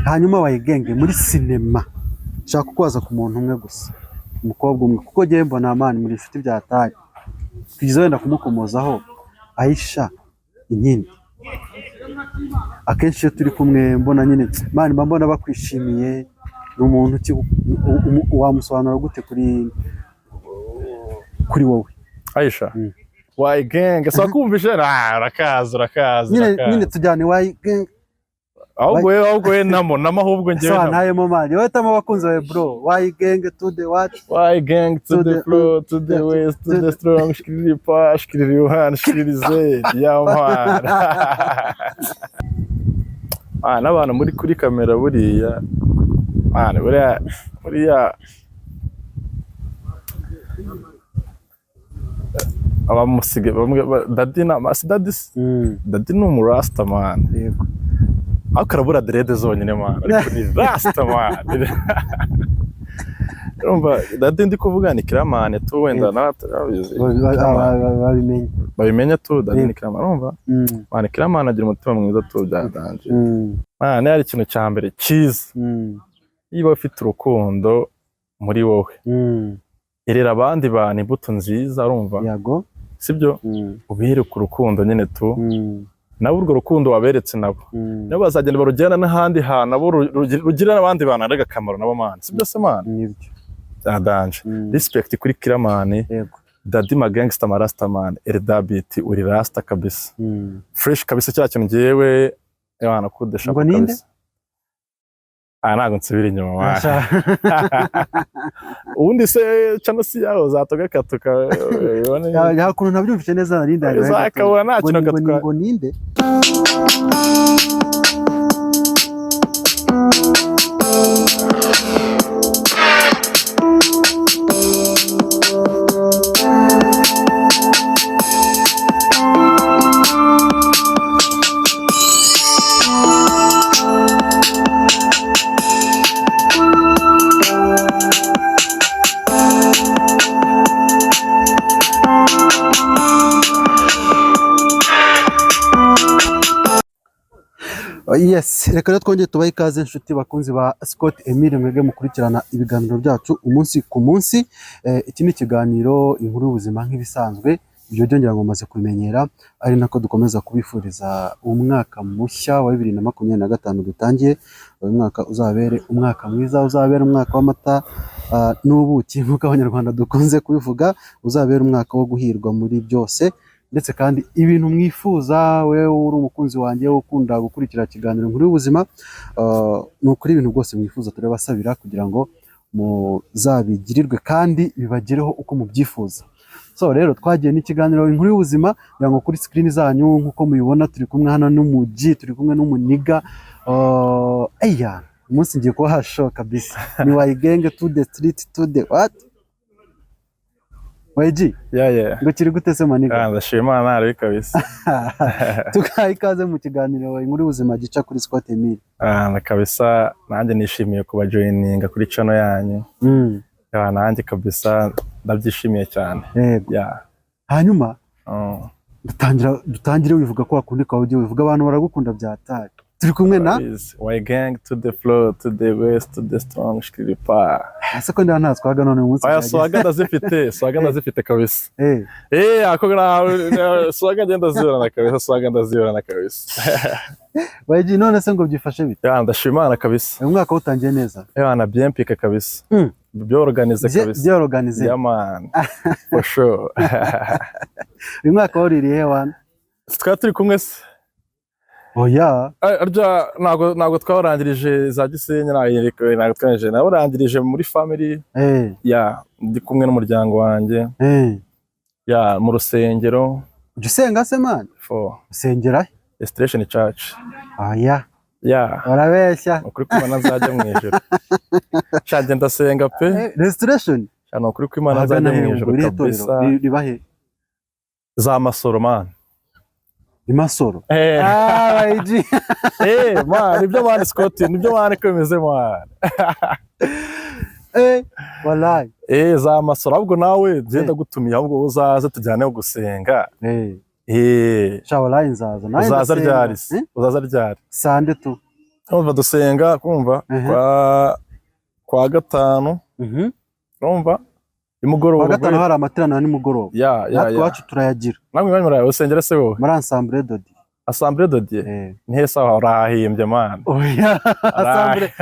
Hanyuma wayigenge muri sinema, nshaka kukubaza ku muntu umwe gusa, umukobwa umwe, kuko ngewe mbona man muri inshuti byatari tugeze wenda kumukomozaho. Aisha Inkindi, akenshi iyo turi kumwe mbona nyine man mba mbona bakwishimiye. Ni umuntu ki? Wamusobanura gute kuri wowe? Aisha Wayi Gang, so wakumvishe? Ah, urakaza, urakaza. Nyine Urakaza. Nyine tujyane Wayi Gang. Ahubwo we namo namo, ahubwo njyewe Sawa. Namo. Ntayemo man, wowe tamo abakunzi bawe bro. Wayi Gang to the what? Wayi Gang to To the the- floor, to the west, to the strong, shikiriri pa, shikiriri one, shikiriri z, yeah man. Ah, n'abantu muri kuri kamera buriya, man, buriya abamusige bamwe Daddy na si Daddy se? Daddy ni umurasta man. Yego. Ariko arabura dread zonyine man, ariko ni rasta man. Urumva Daddy ndi kuvuga ni Kiramani tu, wenda nawe atarabizi. Babimenye. Babimenye tu, Daddy ni Kiramani, urumva? Man, Kiramani agira umutima mwiza tu, byadanje. Man, ari ikintu cya mbere cyiza, niba ufite urukundo muri wowe, erera abandi bantu imbuto nziza, urumva? Yago. Sibyo? Ubereke urukundo nyine tu. Nabo urwo rukundo waberetse, nabo nabo bazagenda barujyana n'ahandi hantu, nabo rugirira n'abandi bantu ari akamaro nabo man, sibyo se man? Nibyo. Byadanje. Respect kuri Kiramani. Daddy ma gangster, ma rasta man, Eldabit uri rasta kabisa. Fresh kabisa, cya kintu ngewe ebana kudesha. Ngo ninde? Ah, ntabwo nsubira inyuma man. Ubundi se cano si yaho zatoga katuka? Ya ukuntu nabyumvise neza nari ndari. Uzakabura nta kintu gatwara. Ngo ninde? Yes, reka rero twongere tubahe ikaze inshuti bakunzi ba Scott Emile, mwebwe mukurikirana ibiganiro byacu umunsi ku munsi. Iki ni ikiganiro Inkuru y'Ubuzima nk'ibisanzwe, ibyo byongera ngo mumaze kubimenyera, ari nako dukomeza kubifuriza umwaka mushya wa 2025 dutangiye. Uyu mwaka uzabere umwaka mwiza, uzabere umwaka w'amata n'ubuki nk'uko Abanyarwanda dukunze kubivuga, uzabere umwaka wo guhirwa muri byose, ndetse kandi ibintu mwifuza. Wewe uri umukunzi wanjye ukunda gukurikira ikiganiro Inkuru y'Ubuzima, ni ukuri ibintu rwose mwifuza turabasabira kugira ngo muzabigirirwe kandi bibagereho uko mubyifuza. So rero twagiye n'ikiganiro Inkuru y'Ubuzima, kugira ngo kuri screen zanyu nk'uko mubibona turi kumwe hano n'umuji, turi kumwe n'umuniga. Eya, umunsi ngiye kubaha show kabisa. Ni Wayi Gang to the street, to the what, YG. Yeah. Ngo kiri gute se my nigga? Ah, ndashima Imana ari kabisa. Tukaha ikaze mu kiganiro Inkuru y'Ubuzima gica kuri Scott Emile. Ah, na kabisa nanjye nishimiye kubajoininga kuri channel yanyu. Yeah, nanjye kabisa ndabyishimiye cyane. Yego. Yeah. Hanyuma dutangire wivuga ko wakunda ukaba ugiye wivuga, abantu baragukunda byatari. Turi kumwe na Y Gang to the floor, to the west, to the strong, shikiripa. Ese ko ndaba nta swagger none uyu munsi Oya. byageze? Swagger ndazifite, swagger ndazifite kabisa. Eh, ako na swagger ngenda ndazibona kabisa, swagger ndazibona kabisa. YG, none se ngo byifashe bite? Yeah, ndashima Imana kabisa. Uyu mwaka wutangiye neza? Yeah, na bien pika kabisa. Byorganize kabisa. Byorganize. Yeah man. For sure. Uyu mwaka waririye he wana? Twari turi kumwe se? Oya. Arya ntabwo twawurangirije za Gisenyi, ntabwo twarangirije, nawurangirije muri family. Yeah, ndi kumwe n'umuryango wanjye. Yeah, mu rusengero. Ujya usenga se man? For Usengera he? Restoration Church. Oya. Yeah. Urabeshya. Ni ukuri kw'Imana nzajya mu ijuru. Sha njye ndasenga pe. Restoration. Sha ni ukuri kw'Imana Ahagana nzajya mu he ijuru ubwo irihe torero? kabisa. Riba he? Za Masoro man. I Masoro. Eh. Ah, YG. Eh man, nibyo man, Scott, nibyo man, ko bimeze man. Wallahi. Eh, za Masoro, ahubwo nawe njye ndagutumiye, ahubwo uzaze tujyane gusenga. Sha wallahi nzaza. Nanjye Uzaza ndasenga. ryari se? Eh? Uzaza ryari? Sande tu. Urumva dusenga kumva kwa gatanu, urumva, nimugoroba. Kuwa gatanu hari amateraniro ya nimugoroba. Ya. Natwe Ya. iwacu turayagira. Namwe iwanyu murayo usengera se wowe? Muri Ensemble de Dieu. Assemblée de Dieu? Eh. Ni he sawa? Urahimbye, man. Oya, Assemblée.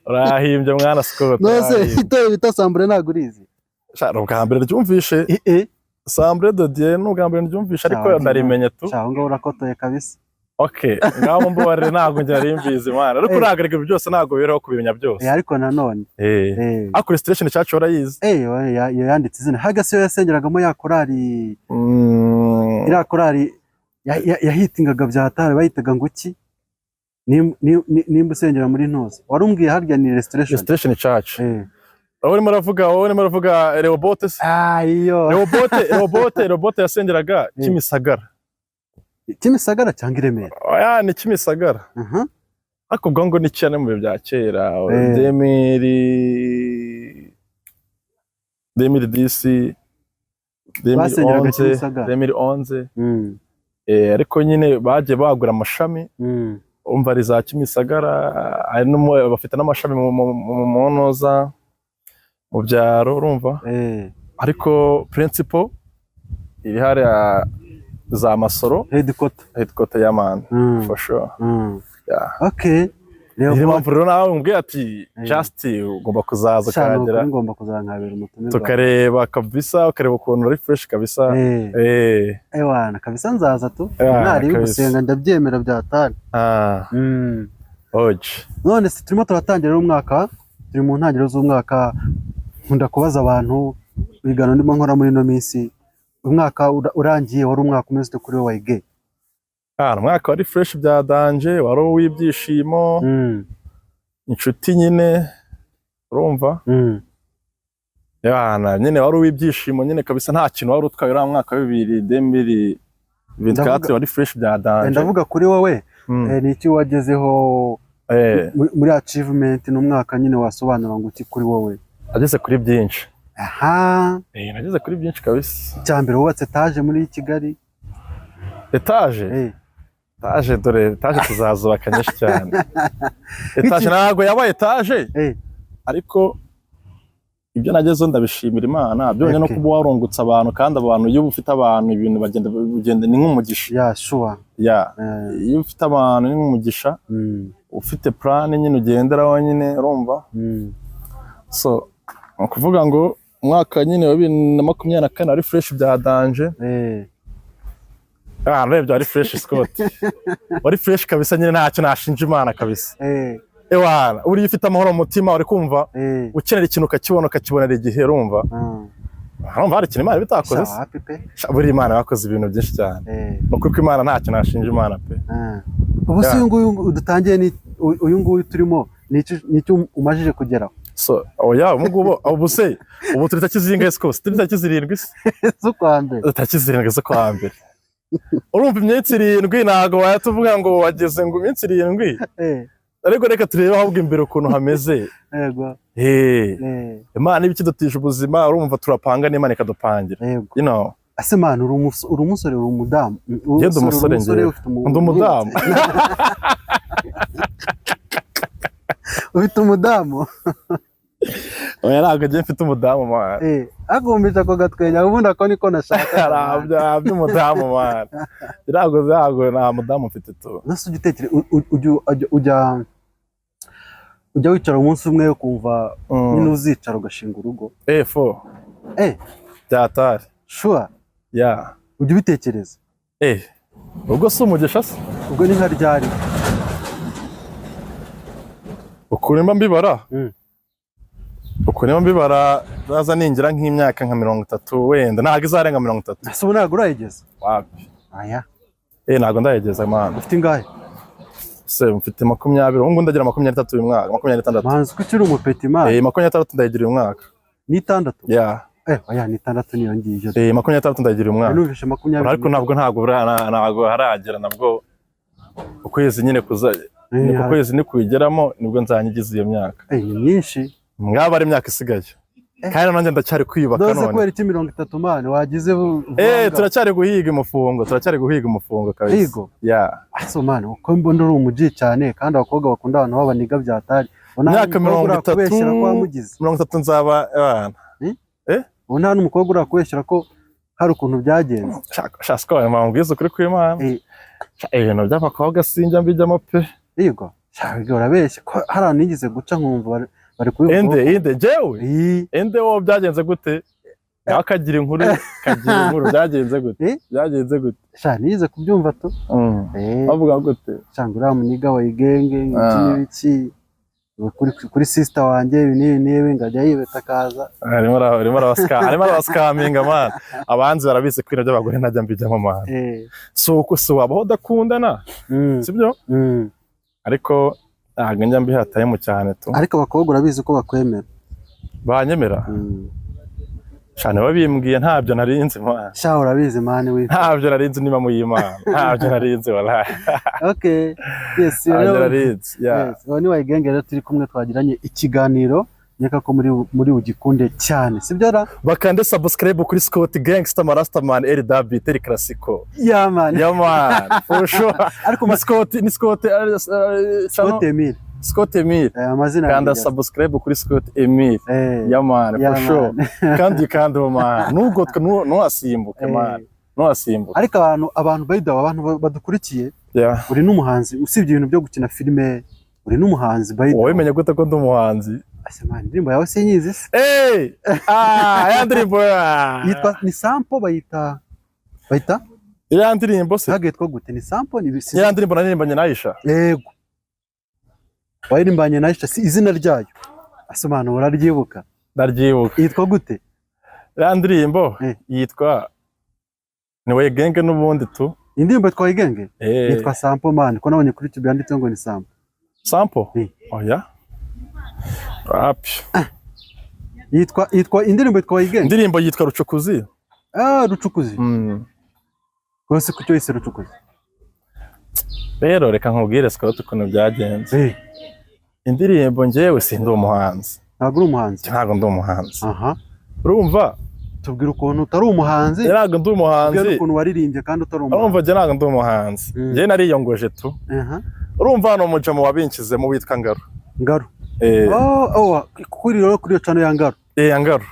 Urahimbye, mwana Scott. Nose Urahimbye. itorero bita Assemblée ntabwo urizi? Sha, ni ubwa mbere ryumvishe. Eh. Assemblée de Dieu ni ubwa mbere ryumvishe, ariko Sha, ndarimenye tu. Sha, aho ngaho urakotoye kabisa. Okay, ngaho mumbabarire, ntabwo njye nari mbizi, mwana, ariko urahagarika ibyo byose, ntabwo biriho kubimenya byose. Eh, ariko nanone Eh. Ariko Restoration Church urayizi? Eh, oya, iyo yanditse izina haga siyo yasengeragamo ya korali? Iriya korali yahitingaga bya hatari, bayitaga ngo iki? Nimba usengera muri ntuzi wari umbwiye harya ni Restoration? Restoration Church. Eh. Wowe urimo uravuga Rehoboth se? Ah, iyo. Rehoboth yasengeraga Kimisagara. Kimisagara cyangwa i Remera? Oya, ni Kimisagara. Ariko ubwo ngo ni cyane mu bihe bya kera. 2010, demiri Basengeraga onze, Kimisagara. 2011. Eh, ariko nyine bagiye bagura amashami. Umva, ari za Kimisagara, hari no bafite n'amashami mu ntoza mu byaro, urumva? Eh. Ariko principal iri hariya za Masoro. Headquarter. Headquarter ya, man, for sure. Yeah. Okay. Niyo mpamvu rero nawe umbwiye ati just ugomba kuzaza Sha, ni ukahagera. ukuri ngomba kuzankabera umutumirwa. Tukareba kabisa, ukareba ukuntu uri fresh kabisa. Eh. Eh. Ewana kabisa, nzaza tu. Yeah, Nari kabisa. gusenga ndabyemera bya hatari. Ah, oje. None se turimo turatangira rero umwaka, turi mu ntangiriro z'umwaka. Nkunda kubaza abantu ibiganiro ndimo nkora muri ino minsi, umwaka urangiye wari umwaka umeze ute kuri wowe, Wayige? Ah, umwaka wari fresh bya danger, wari uw'ibyishimo, inshuti nyine, urumva? Yana nyine wari uw'ibyishimo nyine kabisa, nta kintu wari utwaye uriya mwaka wa 2024, wari fresh bya danger. Ndavuga kuri wowe. Eh, ni iki wagezeho muri achievement? Ni umwaka nyine wasobanura ngo iki kuri wowe? Ageze kuri byinshi. Aha. Eh, nageze kuri byinshi kabisa. Icya mbere, wubatse etaje muri Kigali. Etaje? Eh. Etaje, dore etaje tuzazubaka nyinshi cyane. Etaje ntabwo yabaye etaje, ariko ibyo nagezeho ndabishimira Imana byonyine no kuba warungutse abantu, kandi abantu, iyo ufite abantu ibintu bagenda bigenda, ni nk'umugisha. Ya, sure. Ya, iyo ufite abantu ni nk'umugisha, ufite plan nyine ugenderaho nyine, urumva? So ni ukuvuga ngo umwaka nyine wa 2024 wari fresh bya danger. Ah, urebye wari fresh, Scott, wari fresh kabisa nyine, ntacyo nashinja Imana kabisa. Ewana, buriya ufite amahoro mu mutima, uri kumva, ukenera ikintu ukakibona, ukakibonera igihe, urumva? Urumva hari ikintu Imana iba itakoze se? Sha, happy pe. Sha, buriya Imana yakoze ibintu byinshi cyane. Ni ukuri ko Imana, ntacyo nashinja Imana pe. Ubu se Yeah. uyu nguyu dutangiye, ni uyu nguyu turimo, ni iki umajije kugeraho? So oya, ubu ngubu, ubu se ubu turi tariki zingahe, Scott? Turi tariki 7 se? Z'ukwa mbere. Tariki 7 z'ukwa mbere, urumva iminsi 7 ntabwo wahita uvuga ngo wageze ngo iminsi 7. Ariko reka turebe ahubwo imbere ukuntu hameze. Yego. Eh, Imana iba ikidutije ubuzima, urumva turapanga n'Imana ikadupangira. Ase man, uri umusore, uri umudamu? Njye ndi umusore, njyewe. Ufite Ndi umudamu. Ufite umudamu? Oya, ntabwo njye mfite umudamu, man. Eh, agumbije ako gatwenya, ubundi ako niko nashaka. Ntabyo by'umudamu, man, ntabwo nta mudamu mfite tu. Nase ujya utekere ujya wicara umunsi umwe ukumva nyine uzicara ugashinga urugo? Eh, fo. Eh. Byatari. Sure? Ya. Ujya ubitekereza? Eh, ubwo si umugisha se? Ubwo ni nka ryari? Ukuntu mba mbibara, ukuntu mba mbibara, zaza ningira nk'imyaka nka 30 wenda, ntabwo izarenga 30. Ese ubu ntabwo urayigeza? Wapi. Aya. Eh, ntabwo ndayigeza, man. Ufite ingahe? Se mfite 20 ubu ngubu, ndagira 23 uyu mwaka, 26. Manzi, ko ukiri umupeti, man. Eh, 26 ndayigira uyu mwaka. N'itandatu? Ya. Eh, oya, ni itandatu niyo ngiyo. Eh, 26 ndayigira uyu mwaka. Numvise 20. Ariko ntabwo haragera nabwo ukwezi nyine kuza ni ku kwezi nikuyigeramo nibwo nzanyigiza iyo myaka. Eh, ni myinshi. Mwaba ari imyaka isigaye. Kandi nanjye ndacyari kwiyubaka. Dose. None Kubera iki 30, man, wagize turacyari guhiga umufungo, turacyari guhiga umufungo kabisa. Higo? Yeah. Aso man, uko mbona uri umuji cyane, kandi abakobwa bakunda abantu b'abaniga byatari. Ubona nta Imyaka n'umukobwa 30. urakubeshyera ko wamugize. 30 nzaba abana. Ubu nta n'umukobwa urakubeshyera ko hari ukuntu byagenze. Shasiko mbabwiza ukuri kw'Imana. Sha, ibintu by'abakobwa sinjya mbijyamo pe. Yego sha, urabeshya, ko hari ahantu nigeze guca nkumva bari kubivuga. Ende inde jewe? Ii. Ende wowe, byagenze gute? Nawe akagira inkuru, kagira inkuru, byagenze gute? Eh? Byagenze gute? Sha, nigeze kubyumva tu. Bavuga gute? Sha, ngo uriya muniga wa igenge iki n'ibiki, ngo kuri sister wanjye ibi n'ibi n'ibi, ngo ajya yibeta akaza. Arimo arabasikaminga, man. Abanzi barabizi ko ibintu by'abagore ntajya mbijyamo, man. Si uko si wabaho udakundana, sibyo? Ariko ntabwo njya mbihatayemo cyane tu. Ariko abakobwa urabizi ko bakwemera. Banyemera? Cyane, babimbwiye ntabyo narinzi, man. Sha, urabizi, man, wi. Ntabyo narinzi, niba muyimana ntabyo narinzi, wallahi. Okay, yes. Ntabyo Rero narinzi, yeah. Yes, uwo ni Wayigenge rero turi kumwe, twagiranye ikiganiro, nkeka ko muri bugikunde cyane, sibyo ra? Bakande subscribe kuri Scott Gangster Marastaman LW Teri Classico. Yeah, man. Yeah, man, for sure. Ariko ni Scott, ni Scott Scott Emile. Scott Emile. Amazina Kanda yanjye. subscribe kuri Scott Emile. Yeah, man, Yeah, for sure. man. Kandi man, nugotwe, ntuhasimbuke, man, ntuhasimbuke. Ariko abantu, by the way, abantu badukurikiye, uri n'umuhanzi usibye ibintu byo gukina filime, uri n'umuhanzi, by the way. Wowe menye gute ko ndi umuhanzi? Ase man, indirimbo yawe sinyizi se? Eh, ah, ya ndirimbo, ah. Yitwa ni Sample, bayita Ya ndirimbo se? Ntabwo yitwa gute? Ni Sample, ni Ya ndirimbo naririmbanye na Aisha. Yego, waririmbanye na Aisha, si izina ryayo asobanura, uraryibuka? Ndaryibuka. Yitwa gute? Ya ndirimbo yitwa ni Wegenge n'ubundi tu. Indirimbo yitwa Wegenge? Eh. Yitwa Sample, man, ko nabonye kuri YouTube yanditseho ngo ni Sample. Sample? Oya, wapi. Yitwa indirimbo yitwa Wegenge. Indirimbo yitwa Rucukuzi. Ah, Rucukuzi. Rwose kucyo yise Rucukuzi? Rero reka nkubwire, Scott, ukuntu byagenze. Indirimbo, njyewe sindi umuhanzi. Ntabwo uri umuhanzi? Ntabwo ndi umuhanzi. Aha. Urumva? Tubwira ukuntu utari umuhanzi. Ntabwo ndi umuhanzi. Tubwira ukuntu waririmbye kandi utari umuhanzi. Urumva, njye ntabwo ndi umuhanzi. Njye nariyongoje tu. Urumva, hano umujama wabinkizemo witwa Ngaro. Ngaro? Eh. Oh, kuri iyo channel ya Ngaro? Eh, ya Ngaro.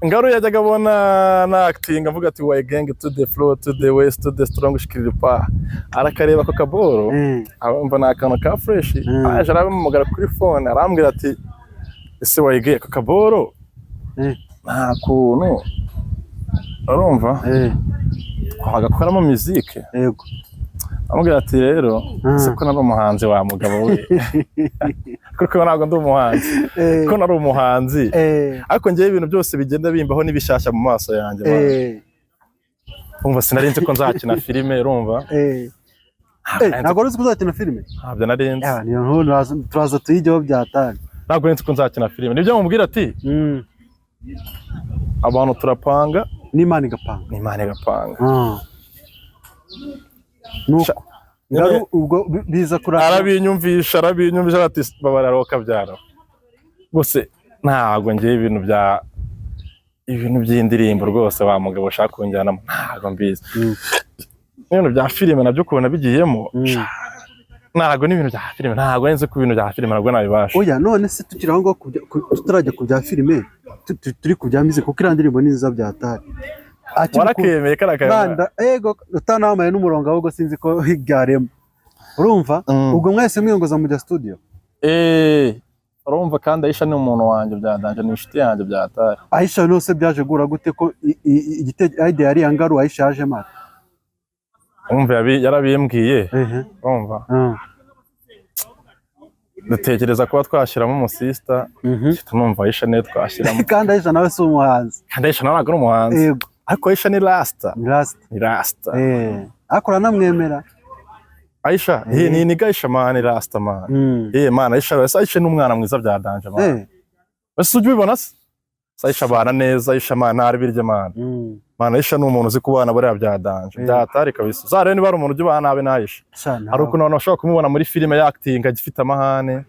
Ngaro yajyaga abona na acting avuga ati "Way gang to the floor, to the west, to the strong shikiripa", arakareba ako kaboro, abumva ni akantu ka fresh. Aje arampamagara kuri phone, arambwira ati "Ese wayige ako kaboro, nta kuntu, urumva, twagakoramo musique?" Amubwira ati "Rero se ko nari umuhanzi wa mugabo we, kuko ntabwo ndi umuhanzi, ko nari umuhanzi, ariko ngewe ibintu byose bigenda bimbaho n'ibishyashya mu maso yanjye, man." Urumva, sinari nzi ko nzakina filime, urumva. Ntabwo wari uzi ko uzakina filime? Ntabyo nari nzi. Yeah, niyo nkuru turaza tuyigeho byatari. Ntabwo nari nzi ko nzakina filime. Nibyo mubwira ati "Abantu turapanga, n'Imana igapanga." n'Imana igapanga. Nuko Nyine- Ngaru ubwo biza kurangira. Arabinyumvisha ati "Babarara bakabyara." Gusa ntabwo ngewe ibintu by'indirimbo rwose, wa mugabo ushaka kunjyanamo, ntabwo mbizi. N'ibintu bya filime nabyo ukubona bigiyemo, ntabwo n'ibintu bya filime, ntabwo nzi ko ibintu bya filime nabwo nabibasha. Oya, none se tukiri aho ngaho, tutarajya ku bya filime, turi ku bya music, kuko iriya ndirimbo ni nziza byatari. Warakemeye kariya kantu. Banda ego, utanamaye n'umurongo, ahubwo sinzi ko byarema, urumva? Ubwo mwese mwiyongoza mujya studio? Eh, urumva, kandi Aisha ni umuntu wanjye byadanje, ni inshuti yanjye byatari. Aisha nose byaje guhura gute, ko idea yari iya Ngaru, Aisha yaje mara? Urumva, yarabimbwiye, urumva, dutekereza kuba twashyiramo umusista, numva Aisha niyo twashyiramo. Kandi Aisha nawe si umuhanzi. Kandi Aisha nawe ntabwo ari umuhanzi. Ariko Aisha ni rasta. Ni rasta. Ni rasta. Ariko uranamwemera. Aisha, ni niga Aisha, man, ni rasta, man. Man, Aisha ni umwana mwiza byadanje, man. Ese ujya ubibona se? Se Aisha abana neza, Aisha, man, ntari birya, man. Mana, Aisha ni umuntu uzi kubana buriya bya danger, byatari kabisa. Uzarebe niba ari umuntu ujya ubana nabi na Aisha. Sha, Hari ukuntu abantu bashobora kumubona muri filime y'acting agifite amahane,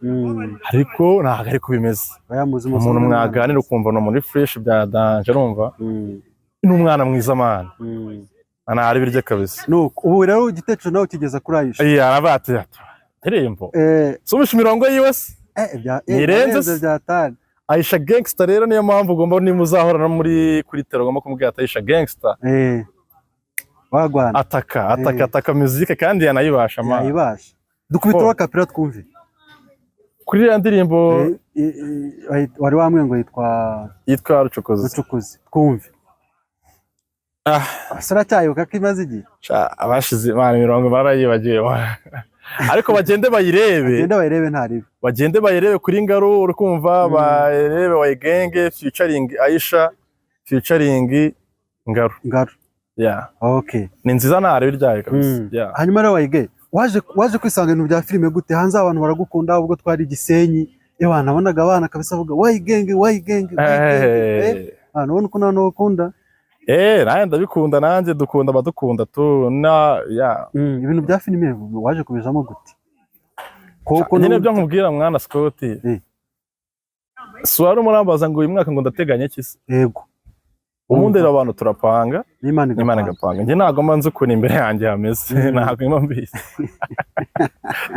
ariko ntabwo ariko bimeze. Oya, mu buzima Umuntu busanzwe ni mwaganira ukumva ni umuntu uri fresh bya danger, urumva? Ni umwana mwiza, man. Ana ari birye kabisa. Nuko ubu rero igitekerezo nawe ukigeza kuri Aisha. Iya, aravuga ati indirimbo sumisha imirongo yiwe se. Nirenze byarenze se. Byatari. Aisha gangster rero, niyo mpamvu ugomba, niba uzahora no muri kuri tele, ugomba kumubwira ati Aisha gangster. Wagwana. Ataka ataka, ataka music kandi yanayibasha, man. Yayibasha. Dukubita Oh. acapella twumve. Kuri iriya ndirimbo. Wari wambwiye ngo yitwa Yitwa Rucokozi. Rucukuzi, twumve. Ah. Ese uracyayibuka ko imaze igihe? Sha, abashize imana imirongo barayibagiwe, ariko bagende bayirebe. Bagende bayirebe, ntaribe. Bagende bayirebe kuri Ngaru, uri kumva? Bayirebe Wayigenge featuring Aisha featuring Ngaru. Ngaru. Yeah. Okay. Ni nziza, ntarebe iryayo kabisa. Yeah. Hanyuma rero Wayige, waje kwisanga ibintu bya filime gute? Hanze abantu baragukunda. Ubwo twari i Gisenyi, ewa, nabonaga abana kabisa bavuga Wayigenge, Wayigenge, Wayigenge. Abantu ubona ukuntu abantu bakunda. Nanjye ndabikunda, nanjye dukunda abadukunda tu na ya. Ibintu bya filime waje kubijamo gute? Koko Nyine byo nkubwira, mwana Scott, si wari umurambaza ngo uyu mwaka ngo ndateganya iki se? Yego. Ubundi rero abantu turapanga, n'Imana Imana igapanga. Igapanga. Njye ntabwo mba nzi ukuntu imbere yanjye hameze. Ntabwo mba mbizi,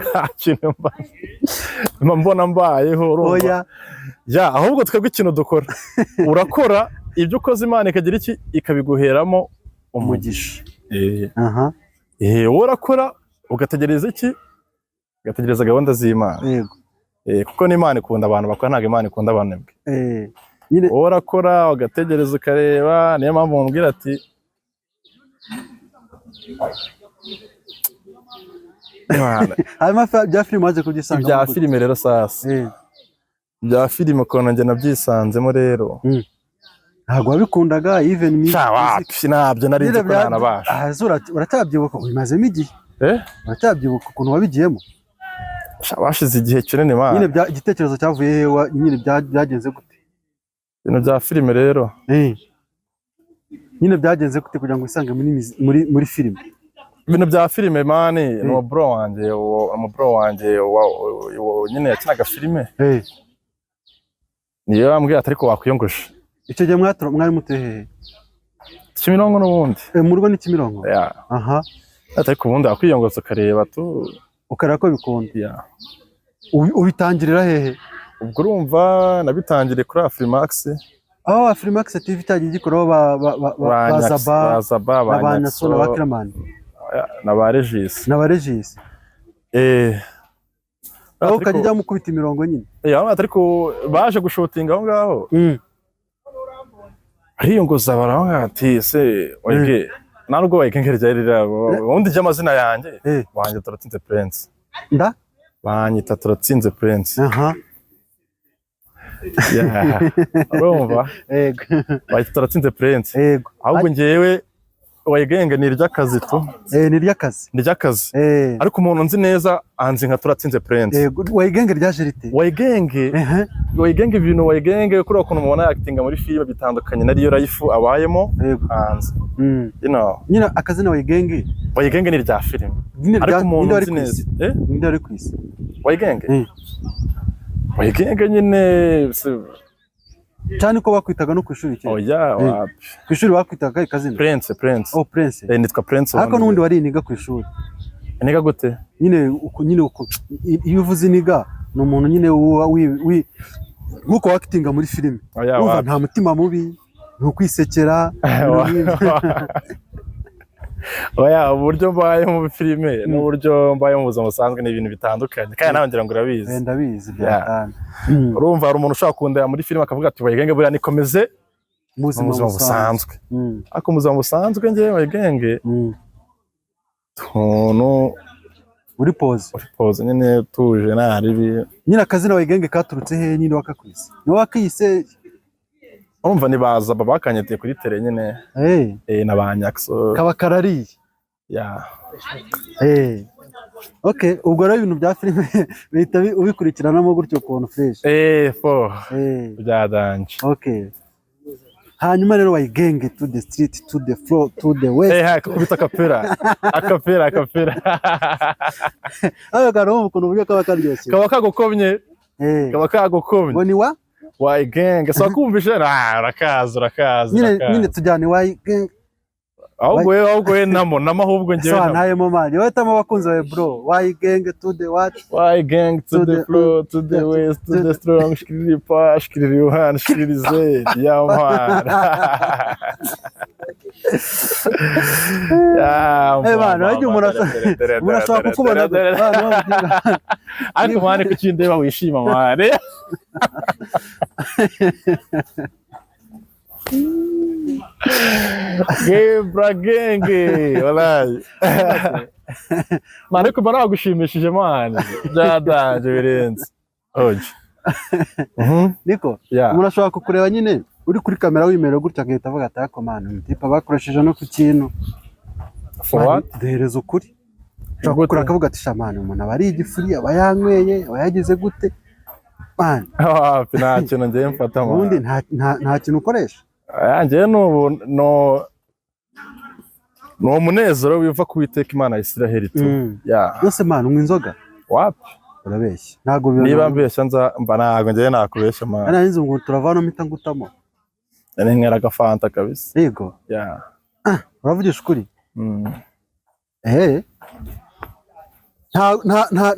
nta kintu mba mbona mbayeho, urumva? Oya. Ya, ahubwo twebwe ikintu dukora, urakora ibyo ukoze, Imana ikagira iki? Ikabiguheramo umugisha. Aha. Wowe urakora ugategereza iki? Ugategereza gahunda z'Imana. Kuko n'Imana ikunda abantu bakora, ntabwo Imana ikunda abanebwe. Nyine Wowe urakora ugategereza ukareba. Niyo mpamvu mubwira ati Imana, Hanyuma bya filime waje kubyisanga Ibya filime rero sasa, ibya filime ukuntu njye nabyisanzemo rero. Ntabwo wabikundaga, even music. Sha, wapi, ntabyo nari nzi Nyine ko nanabasha. Ah, ese uracyabyibuka? Ubimazemo igihe. Eh? Uracyabyibuka ukuntu wabigiyemo? Sha, washize igihe kinini, man. Nyine igitekerezo cyavuye he? Nyine byagenze gute? Ibintu bya filime rero. Nyine byagenze gute kugira ngo wisange muri filime? Ibintu bya filime, man, ni umu bro wanjye, uwo bro wanjye nyine yakinaga filime. Niyo yambwiye ati ariko wakwiyongosha. Icyo gihe mwari mutuye hehe? Kimironko n'ubundi. Mu rugo ni Kimironko? Yeah. Aha. Ati ariko ubundi wakwiyongoza ukareba tu. Ukareba ko bikunda. Yeah. Ubitangirira hehe? Ubwo urumva nabitangiriye kuri Afrimax. Aho Afrimax TV cyagiye gikoraho ba Zaba, ba Zaba, na ba ba Nyaso, na ba Kiramani, na ba Regis. Na ba Regis. Aho ukajya ujya mukubita imirongo nyine. Ariko baje gushutinga aho ngaho, ariyongoza, baravuga ati se wayige nta nubwo wayige ryari rirabo ubundi ry'amazina yanjye. Wanjye Turatsinze Prince. Nda. Banyita Turatsinze Prince. Aha. Yeah. Urumva? Yego. Banyita Turatsinze Prince. Yego. Ahubwo njyewe Wayigenge ni iry'akazi tu. Ni iry'akazi. Ni iry'akazi, ariko umuntu nzi neza anzi nka Turatsinze Prince. Yego, Wayigenge ryaje rite? Wayigenge, Wayigenge, ibintu Wayigenge kuri ukuntu mubona actinga muri filime bitandukanye na real life abayemo hanze. Nyine akazina Wayigenge. Wayigenge ni irya filime, nyine ariko umuntu ninde wari nzi ku neza isi? Eh? Ninde wari ku isi? Wayigenge. Wayigenge nyine Cyane ko bakwitaga no ku ishuri kera. Oya, wapi. Ku ishuri bakwitaga akahe kazina? Prince, Prince. Oh, Prince. Nitwa Prince. Ariko n'ubundi wari iniga ku ishuri. Niga gute? Nyine uku iyo uvuze iniga ni umuntu nyine nk'uko wakitinga muri filime. Oya, urumva, wapi. nta mutima mubi, ni ukwisekera, ibintu nk'ibyo. Oya, uburyo mbaye mu filime n'uburyo mbaye mu buzima busanzwe ni ibintu bitandukanye, kandi nawe ngira ngo urabizi. Ndabizi bya tanu. Urumva hari umuntu ushobora kundeba muri filime akavuga ati Wayigenge buriya nikomeze mu mu buzima buzima busanzwe. busanzwe. Ariko mu buzima busanzwe njyewe Wayigenge tuntu Uri pose. Uri pose nyine, utuje, nta ribi. Nyine akazina Wayigenge katurutse hehe? Nyine wakakwise ni wakise? Urumva ni baza baba bakanyetiye kuri tele nyine. Na ba Nyakso. Kaba karariye. Yeah. Okay, ubwo rero ibintu bya filime bihita ubikurikiranamo gutyo ukuntu fresh. Fo bya danger. Okay. Hanyuma rero wayigenge to the street, to the floor, to the west. Eh, ha, kubita akapera, akapera, akapera. Ayo kantu wumva ukuntu uburyo kaba karyoshye. Kaba kagukomye. Kaba kagukomye. Ngo ni wa Wayigenge, so wakumvishe? Ah, urakaza, urakaza. Nyine. Urakaza. Nyine tujyane wayigenge. Ahubwo we namo ahubwo njyewe So namo. ntayemo man, wowe abakunzi bawe bro, wayigenge to the what? Why gang to To the the- floor, to the to- west, to to the strong, shkiriri pa, shkiriri one, shkiriri z, yeah man. Yeah, Eh, man, wajya umuntu ashobora kukubona gute? Ariko man, kuki ndeba wishima, man? Gebra genge, wallahi. Man, ariko mba nagushimishije, man. Byadanje birenze. Oje. Niko umuntu ashobora kukureba nyine uri kuri kamera wimerera gutya, agahita avuga ati: "Ariko man, umutipe bakoresheje no ku kintu." For Man, what? duhereza ukuri. Ushobora Gute? kukureba akavuga ati: "Sha man, umuntu aba ari igifuri, aba yanyweye, aba yagize gute, man." Wapi, nta kintu ngiye mfata, man. Ubundi nta kintu ukoresha? Aya, njyewe nubu no ni umunezero wiva ku Uwiteka Imana ya Isiraheli tu. Ya. Yose man, unywa inzoga? Wapi. Urabeshya, ntabwo biba. Niba mbeshya nza mba ntabwo njyewe nakubeshya, man. Nari nzi ngo turavana mpita ngutamo. Nari nywera agafanta kabisa. Yego. Ya. Uravugisha ukuri? Mm. Ehe,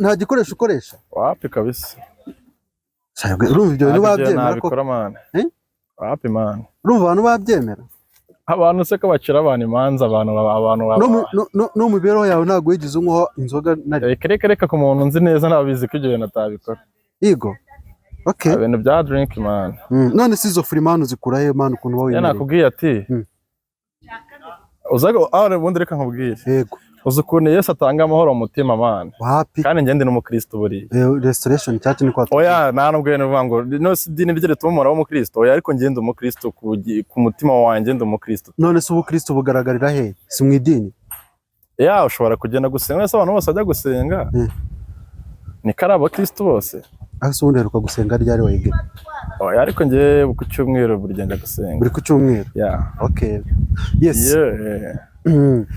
nta gikoresho ukoresha? Wapi kabisa. Sha, urumva ibyo bintu Ntabwo ibyo babyemera ko nabikora, man. Eh? Wapi, man. Urumva abantu babyemera? Abantu se ko bacira abantu imanza, abantu No mu mibereho yawe ntabwo wigeze unywaho inzoga na rimwe? Reka, reka, reka, ku muntu nzi neza nabizi ko ibyo bintu atabikora. Yego, okay. Ibintu bya drink, man. None se izo furi, man, uzikura he, man, ukuntu uba Iyo wimereye? nakubwiye ati uzaga aho ubundi, reka nkubwire. Yego. Uzi ukuntu Yesu atanga amahoro mu mutima, man? Wapi. Kandi njye ndi n'umukristo buriya. Restoration Church ni kwa Oya, nta nubwo rero uvuga ngo no si idini rye rituma umuntu aba umukristo. Oya, ariko njye ndi umukristo ku mutima wanjye ndi umukristo. None se ubukristo bugaragarira he? Si mu idini? Ya, ushobora kugenda gusenga. Ese abantu bose bajya gusenga niko ari abakristo bose? Aho se ubundi uheruka gusenga ryari, wayige? Oya, ariko njye ku cyumweru buri gihe njya gusenga. Buri ku cyumweru? Ya. Okay, yes. Yeah.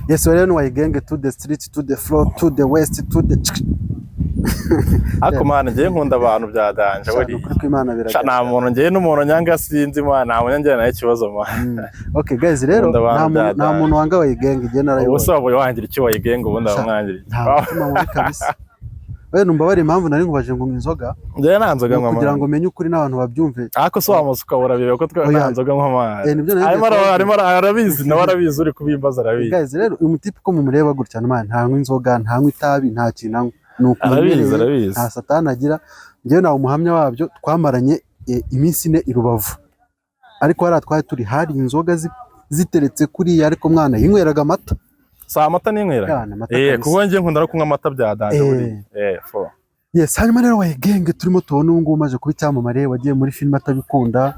Yes, rero ni wayigenge to the street, to the floor, to the west, to the Ariko man, njye nkunda abantu bya danger buriya. Ukuri kw'Imana Sha, biragaragara. nta muntu, njye n'umuntu nyanga sinzi, man, nta muntu njyana nawe ikibazo, man. Okay guys, rero Nkunda abantu nta bya muntu, nta muntu wanga wayigenge, igihe Ubu narayibonye. se waba wangira icyo wayigenga ubundi Sha, wamwangira iki? nta mutima mubi kabisa. We numva bari impamvu nari nkubaje ngo unywa inzoga. Njyewe nta nzoga Ni nywa, ukugira man. ngo umenye ukuri n'abantu babyumve. Ariko se wamusa ukabura bireba ko twe Oya. nta nzoga nywa, man. Eh, nibyo nari Arimo ngiye kubabwira. arimo arabizi, nawe arabizi, uri kubimbaza arabizi. Guys, rero uyu mutipe uko mumureba gutya, man, ntanywa inzoga, ntanywa itabi, nta kintu anywa, ni uku Arabizi. yimereye. Arabizi. Nta satani agira. Njyewe nawe umuhamya wabyo, twamaranye iminsi 4 i Rubavu, ariko hariya twari turi hari inzoga ziteretse kuriya, ariko mwana yinyweraga amata. Si amata ninywera. Yana, amata Eh, kabisa. kuko njye nkunda no kunywa amata bya danger buriya. Eh, fo. Yes, hanyuma rero wayigenge turimo tubona ubu ngubu umaze kuba icyamamare, wagiye muri filime atabikunda.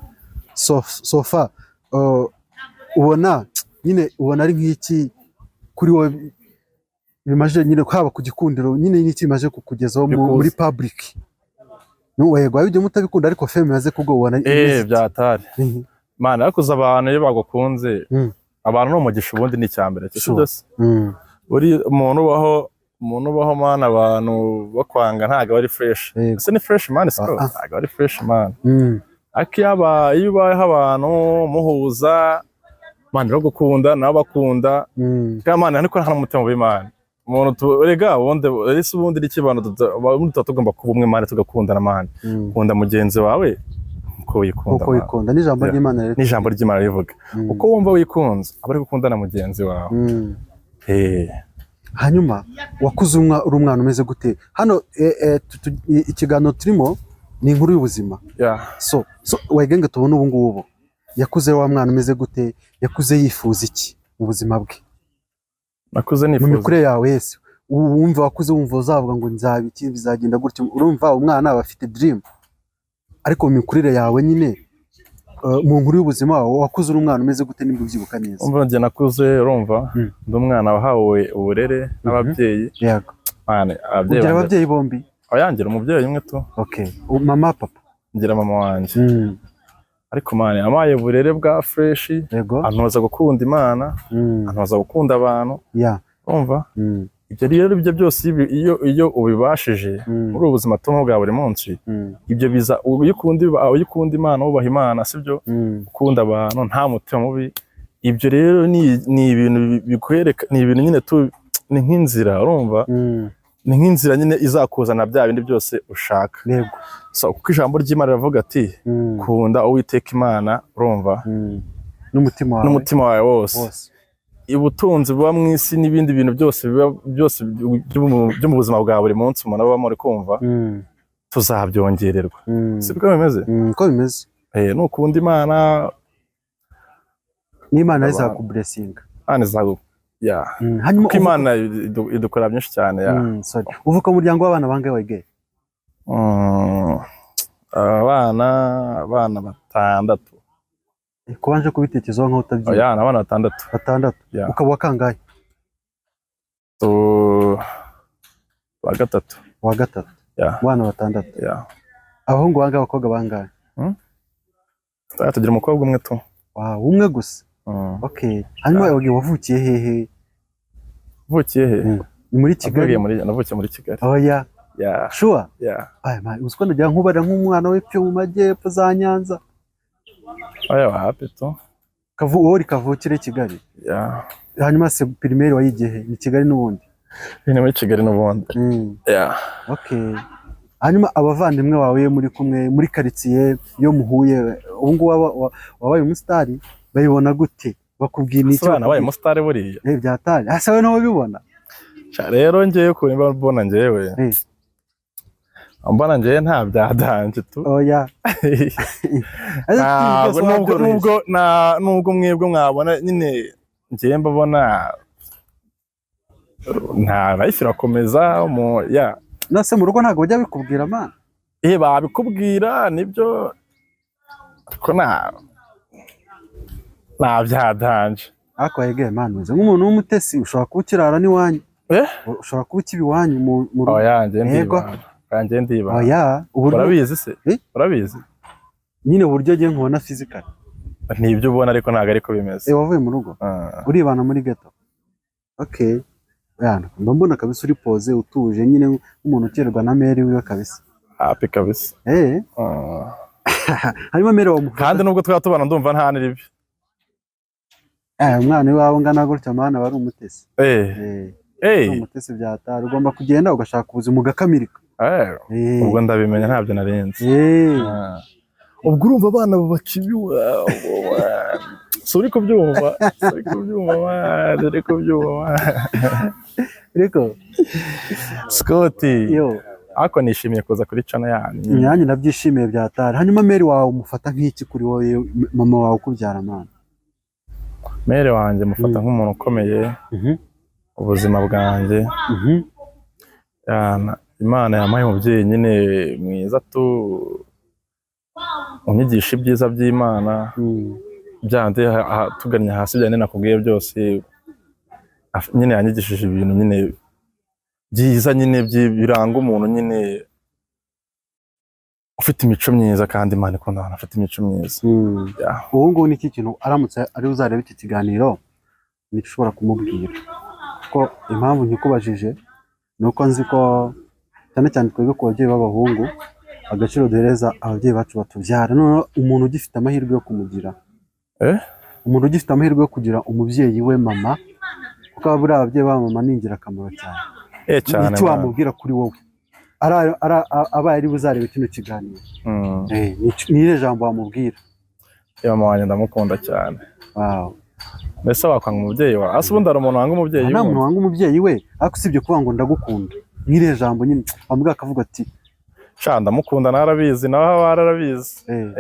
So far, ubona nyine, ubona ari nk'iki kuri wowe bimaze nyine, haba ku gikundiro nyine, n'iki bimaze kukugezaho Bikuze. muri public? Yego wabijyemo utabikunda, ariko fame imaze kubwo ubona Eh, imeze ite? Byatari. Man, ariko uzi abantu iyo bagukunze, abantu ni umugisha ubundi, ni icyambere cyo. Sure. Sibyo se? Buri umuntu ubaho, man, abantu bakwanga ntabwo aba ari fresh. Ese ni fresh, man? Siko Ah, ah. ntabwo ari fresh, man. Ariko iyo ubayeho abantu muhuza, man, bagukunda nabo bakunda, kandi man, ariko nta n'umutima mubi, man. Umuntu erega ubundi ese ubundi ni abantu ubundi tuba tugomba kuba umwe, man, tugakundana, man. Kunda mugenzi wawe uko wikunda, Uko man. wikunda, n'ijambo Yeah. ry'Imana rero. N'ijambo ry'Imana rivuga uko wumva wikunze aba ari gukundana mugenzi wawe. Eh. Hanyuma wakuze uri umwana umeze gute? Hano ikiganiro turimo ni inkuru y'ubuzima. So wayigenge tubona ubu ngubu yakuze wa mwana umeze gute? Yakuze yifuza iki mu buzima bwe? Nakuze Mu nifuza mikurire yawe wese wumva wakuze wumva uzavuga ngo nzaba iki, bizagenda gutya. Urumva umwana aba afite dream, ariko mu mikurire yawe nyine, mu nkuru y'ubuzima wawe, wakuze uri umwana umeze gute, nimba ubyibuka neza? Umva, njye nakuze, urumva, ndi umwana wahawe uburere n'ababyeyi. Man, ababyeyi Ugira banjye ababyeyi bombi? Oya, ngira umubyeyi umwe tu. Okay, mama, papa? Ngira mama wanjye. Ariko man, yampaye uburere bwa fresh, antoza gukunda Imana, antoza gukunda abantu. Urumva, ibyo rero, ibyo byose iyo ubibashije muri ubu buzima tubamo bwa buri munsi, ibyo biza iyo ukunda Imana, wubaha Imana, sibyo? Ukunda abantu, nta mutima mubi. Ibyo rero ni ibintu bikwereka, ni ibintu nyine tu, ni nk'inzira, urumva? Ni nk'inzira nyine izakuzana bya bindi byose ushaka. So, kuko ijambo ry'Imana riravuga ati: "Kunda Uwiteka Imana", urumva? N'umutima wawe n'umutima wawe wose. Wose. Ubutunzi buba mu isi n'ibindi bintu byose biba byose byo mu buzima bwa buri munsi umuntu abamo, uri kumva, tuzabyongererwa. Sibwo bimeze? Uko bimeze. Nukunda Imana, n'Imana Abantu. izakublessinga. Imana izagu ya Hanyuma kuko Imana idukora byinshi cyane ya. Sorry, uvuka mu muryango w'abana bangahe wegeye? Abana batandatu. Kubanje kubitekerezaho nkaho utabyibuka. Oya, ni abana batandatu. Batandatu. Yeah. Ukaba uwa kangahe? Wa gatatu. Uwa gatatu? Yeah. Mu bana batandatu? Yeah. Abahungu bangahe, abakobwa bangahe? Tugira umukobwa umwe tu. Wow, umwe gusa? Mm. Okay, hanyuma wagiye, wavukiye hehe? Uvukiye he? Ni muri Kigali? Navukiye muri Kigali. Oya. Yeah. Sure? Yeah. Ay man, uzi ko nagira nkubara nk'umwana w'epfo mu majyepfo za Nyanza. Oya, wapi tu. Wowe uri kavukire Kigali? Yeah. Hanyuma se primaire wayigiye he? Ni Kigali n'ubundi? Ni muri Kigali n'ubundi. Yeah. Okay, hanyuma abavandimwe bawe iyo muri kumwe muri karitsiye, iyo muhuye ubu ngubu wabaye umusitari, babibona gute? Bakubwira iki? Ese abana babaye umusitari buriya? Eh, byatari ese wowe niwe ubibona? Sha, rero ngewe ukuntu mba mbona ngewe, mbona ngewe nta bya danger tu. Oya. Ntabwo nubwo mwebwe mwabona nyine ngewe mbabona nta life irakomeza mu ya. Nase mu rugo ntabwo bajya bikubwira, man? Babikubwira nibyo, ariko nta bya danger. Ariko yegeye man, umeze nk'umuntu w'umutesi, ushobora kuba ukirara n'iwanyu. Eh? Ushobora kuba ukiba iwanyu mu rugo. Oya, ngewe Yego. ndibana. Oya, ngewe ndibana. Oya, uburyo Urabizi se? Eh? Urabizi? Nyine uburyo agiye nkubona physical. Ni ibyo ubona, ariko ntabwo ariko bimeze. Wavuye mu rugo? Ah. Uribana muri ghetto? Okay. Yana, mba mbona kabisa uri pose, utuje nyine, nk'umuntu ukererwa na mère wiwe kabisa. Happy kabisa. Ah. Hanyuma mère wamufata? Kandi nubwo twaba tubana, ndumva nta n'iribi. Umwana iwawe ungana gutya, mana, aba ari umutesi. Ari umutesi byatari. Ugomba kugenda ugashaka ubuzima, ugakamirika. Ubwo ndabimenya, ntabyo narenze. Ah. Ubwo urumva abana bubaka iwabo, si uri kubyumva, si uri kubyumva man, uri kubyumva man. Ariko Scott, yo. ariko nishimiye kuza kuri channel yanyu. Nanjye ndabyishimiye byatari. Hanyuma mère wawe umufata nk'iki kuri wowe, mama wawe ukubyara, mana? Mère wanjye mufata nk'umuntu ukomeye ubuzima bwanjye. Yana, Imana yampaye umubyeyi nyine mwiza tu, unyigisha ibyiza by'Imana. Byandi tugannye hasi, byandi nakubwiye byose, nyine yanyigishije ibintu nyine byiza nyine biranga umuntu nyine ufite imico myiza, kandi Imana ikunda abantu bafite imico myiza. Yeah. Ubu ngubu ni iki kintu, aramutse ari uzareba iki kiganiro, nicyo ushobora kumubwira? Ko impamvu nkikubajije ni uko nzi ko cyane cyane twebwe ku babyeyi b'abahungu, agaciro duhereza ababyeyi bacu batubyara, noneho umuntu ugifite amahirwe yo kumugira, Eh? umuntu ugifite amahirwe yo kugira umubyeyi we mama, kuko buriya ababyeyi ba mama ni ingirakamaro cyane. Cyane. Icyo Man. wamubwira kuri wowe, abaye ari buzarebe kino kiganiro, ni irihe jambo wamubwira? Mama wanjye ndamukunda cyane. Mbese wakwanga umubyeyi wawe? Ase ubundi hari umuntu wanga umubyeyi Nta we? muntu wanga umubyeyi we, ariko usibye kuvuga ngo ndagukunda, nk'irihe jambo nyine wamubwira akavuga ati Sha, ndamukunda, nawe arabizi, nawe aho ari arabizi.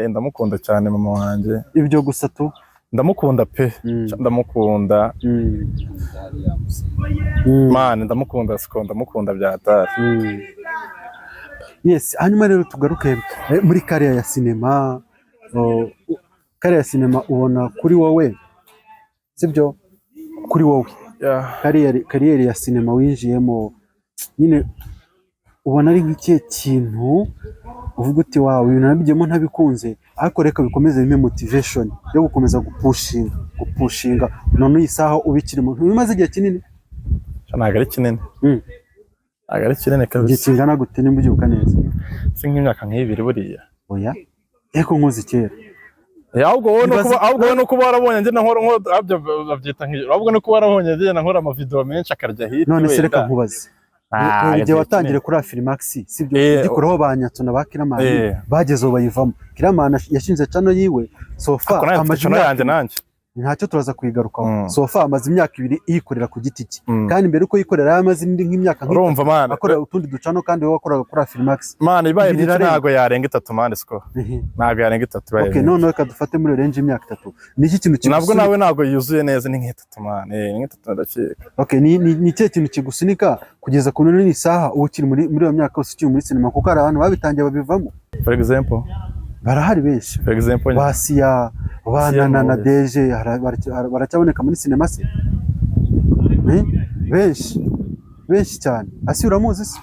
Ndamukunda cyane mama wanjye. Ibyo gusa tu? Ndamukunda pe. Sha, ndamukunda. Man, ndamukunda siko, ndamukunda bya hatari. Yes, hanyuma rero tugaruke muri carrière ya sinema. Oh, carrière ya sinema ubona kuri wowe, sibyo, kuri wowe, carrière ya sinema winjiyemo nyine, ubona ari nk'ikihe kintu Uvuga uti: "Wawe, ibintu nabigiyemo ntabikunze, ariko reka bikomeze bimpe motivation yo gukomeza gupushinga." None iyi saha ubikirimo, ntibimaze igihe kinini? Ntabwo ari kinini. Ntabwo ari kinini Igihe kabisa. kingana gute, nimba ubyibuka neza? Si nk'imyaka nk'ibiri buriya. Oya, ariko nkuzi kera. Ahubwo wowe no Ibaze- kuba, ahubwo wowe no kuba warabonye ngenda nkora abyo babyita nk'ibyo, ahubwo no kuba warabonye ngenda nkora amavideo menshi akarya hit. None se reka Wenda. nkubaze. Ah, Reba igihe igihe watangiriye kinini. kuri Afrimax, sibyo? Ugikoraho ba Nyatso na ba Kiramani, bageze aho bayivamo. Kiramani yashinze channel yiwe, so far Ariko nanjye amaze mfite channel imyaka yanjye nanjye. Ntacyo, turaza kuyigarukaho. So far amaze imyaka 2 yikorera ku giti cye. Kandi mbere uko yikorera yari amaze indi nk'imyaka nk'itatu Urumva man, akorera utundi duchannel, kandi wowe wakoraga kuri Afrimax. Man, ibaye Ibiri myinshi irarenga. ntabwo yarenga 3, man, siko ntabwo yarenga 3 ibaye Okay, myinshi. noneho reka dufate muri range y'imyaka 3. Ni iki kintu Nabwo kigusunika? nawe ntabwo yuzuye neza, ni nk'itatu, man, ni nk'itatu ndakeka. Okay, ni ikihe kintu kigusunika kugeza ku none isaha uba ukiri muri iyo myaka yose ukiri muri sinema? Kuko hari abantu babitangiye babivamo. For example? Barahari benshi. For example? Ba Siya, ba Siya Nana na Moses. Deje baracyaboneka muri sinema se? Benshi benshi cyane. Asi uramuzi se?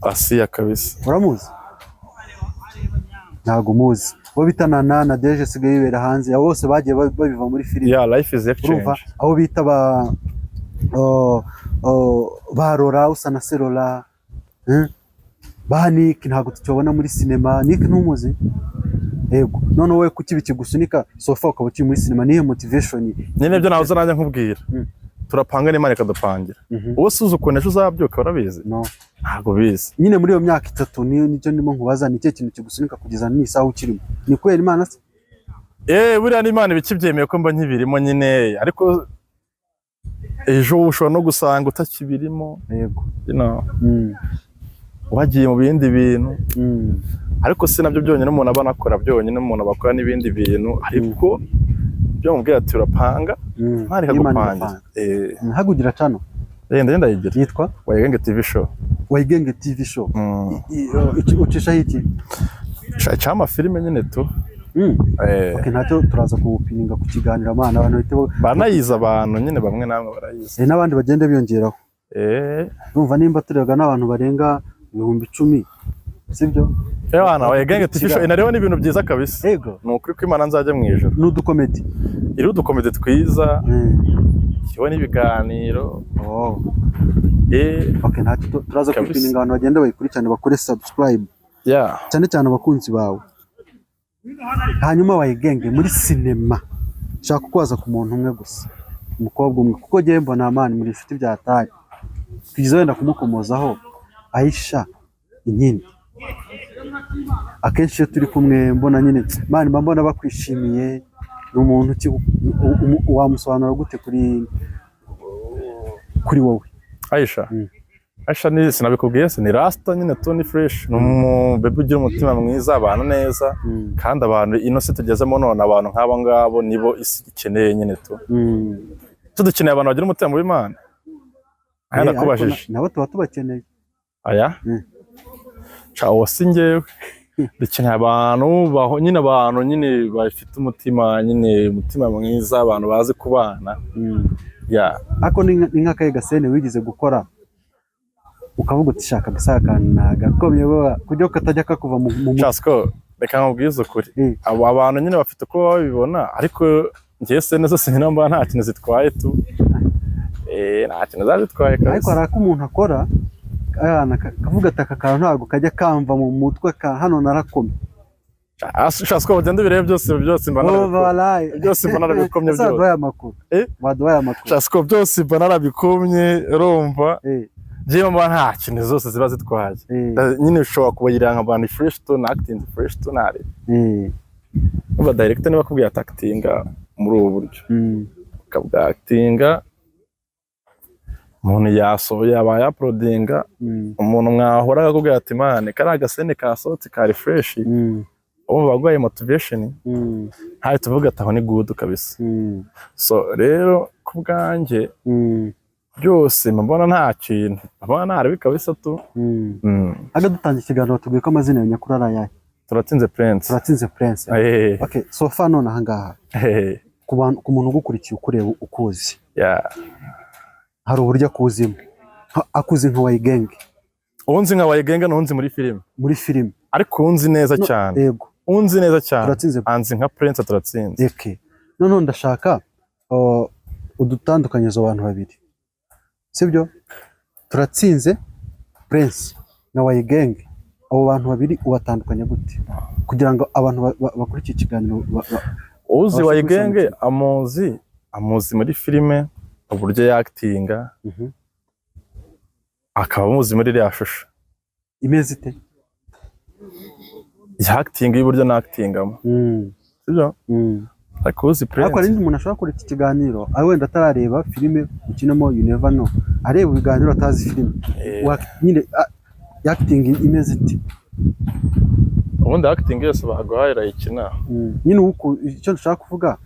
Asiya kabisa. Uramuzi? Ntabwo umuzi. Uwo bita Nana na Deje asigaye yibera hanze. Abo bose bagiye babiva muri filime. Yeah, life is Urumva, exchange. abo bita ba oh, ba Rora usa na Serora, eh? Ba Nick ntabwo tukibabona muri sinema. Nick ntumuzi? Yego. None wowe kuki bikigusunika so far ukaba ukiri muri sinema? Niyo motivation? Nyine ibyo nahoze nanjye nkubwira. Turapanga n'Imana ikadupangira. Wowe suza ukuntu ejo uzabyuka, urabizi? No. Ntabwo ubizi. Nyine muri iyo myaka 3 niyo nicyo ndimo nkubaza: ni ikihe kintu kigusunika kugeza n'isaha ukirimo? Ni kubera Imana se? Buriya n'Imana ibikibyemeye ko mba nkibirimo nyine, ariko ejo ushobora no gusanga utakibirimo. Wagiye mu bindi bintu. Ariko si nabyo byonyine umuntu aba anakora byonyine, umuntu aba akora n'ibindi bintu, ariko ibyo mubwira ati urapanga, Imana Imana ikagupangira. igapanga. Hagugira channel? Ndenda ndayigira. Yitwa? Wayigenge TV Show. Wayigenge TV Show. Ucishaho iki? Cyama filime nyine tu. Okay, ntacyo, turaza kuwupininga ku kiganiro, amana abantu bahite Banayizi abantu nyine, bamwe namwe barayizi. N'abandi bagenda biyongeraho. Urumva nimba turebwa n'abantu barenga 10,000, sibyo? Ewana, Wayigenge TV Show inariho n'ibintu byiza kabisa. Ni ukuri ko Imana nzajya mu ijoro. N'udukomedi. Iriho udukomedi twiza, iriho n'ibiganiro. Oh. Okay, ntacyo, turaza Kabisa. kuyipininga, abantu bagenda bayikurikirane, bakore subscribe, cyane cyane abakunzi bawe. Hanyuma Wayigenge, muri sinema nshaka kukubaza ku muntu umwe gusa, umukobwa umwe, kuko njyewe mbona amani muri inshuti byataye tugeze wenda kumukomozaho, Aisha Inkindi. Akenshi iyo turi kumwe mbona nyine, man, mba mbona bakwishimiye. Ni umuntu ki? Wamusobanura gute kuri wowe? Aisha. Aisha ni, sinabikubwiye se, ni rasta nyine tu, ni fresh, ni umubebe ugira umutima mwiza, abantu neza. Kandi abantu ino si tugezemo none, abantu nk'abo ngabo nibo isi ikeneye nyine tu. Tudukeneye abantu bagira umutima mubi, Imana aya Ariko nakubajije. Nabo tuba tubakeneye. Aya. Ca uwo si njyewe. Dukeneye abantu baho nyine, abantu nyine bafite umutima nyine, umutima mwiza, abantu bazi kubana. Ya. Ariko ni nk'akahe gascene wigeze gukora ukavuga uti: "Shaka gusa akantu nagakomye kuburyo katajya kakuva mu mutwe"? Chasco, reka nkubwize ukuri. Abo abantu nyine bafite uko babibona, ariko njyewe scene zose nyine mba nta kintu zitwaye tu, nta kintu ziba zitwaye Ariko kabisa. hari ako umuntu akora akana kavuga ati: "Aka kantu ntabwo kajya kamva mu mutwe, ka hano narakomye." Chasco, ugenda ubirebe byose, byose mba narabikomye. Walayi. Byose mba narabikomye. Ese Byose. waduhaye amakuru? Waduhaye amakuru? Chasco, byose mba narabikomye, urumva? Njyewe mba nta kintu zose ziba zitwaye. Nyine ushobora kubagira nka abantu fresh tu na acting fresh tu nari. Umva, director niba akubwiye ati actinga muri ubu buryo, ukabwa actinga, umuntu yasohoye yaba yaprodinga, umuntu mwahora akakubwira ati: "Man, kariya gascene kasohotse kari fresh," urumva baguhaye motivation, ntayo tuvuga ati aho ni good kabisa. So rero ku bwanjye byose mba mbona nta kintu, mbona ntaribi kabisa tu. Aga dutangira ikiganiro tubwiye ko amazina yawe nyakuri ari ayahe? Turatsinze Prince. Turatsinze Prince. Okay, so far none ahangaha ku muntu ugukurikiye, ukureba, ukuzi, hari uburyo akuzimo, akuzi nka Wayigenge. Uwunzi nka Wayigenge n'uwunzi muri filime. Muri filime. Ariko unzi neza No, cyane, yego, unzi neza cyane, Turatsinze. anzi nka Prince Turatsinze. Eke, noneho ndashaka udutandukanyirizo abantu babiri, sibyo? Turatsinze Prince na Wayigenge, abo bantu babiri ubatandukanya gute kugira ngo abantu bakurikiye ikiganiro Uzi babashe Wayigenge kubisobanukirwa? amuzi muri filime, uburyo yakitinga, akaba amuzi muri iriya shusho. Imeze ite? Yakitinga y'uburyo nakitingamo, sibyo? Ariko uzi Ariko hari Prince n'undi muntu ashobora kureka iki kiganiro ari wenda atarareba filime ukinamo, you never know, areba ibiganiro atazi filime. Nyine acting imeze ite? Ubundi acting yose baguhaye urayikina. Nyine icyo nshaka kuvuga,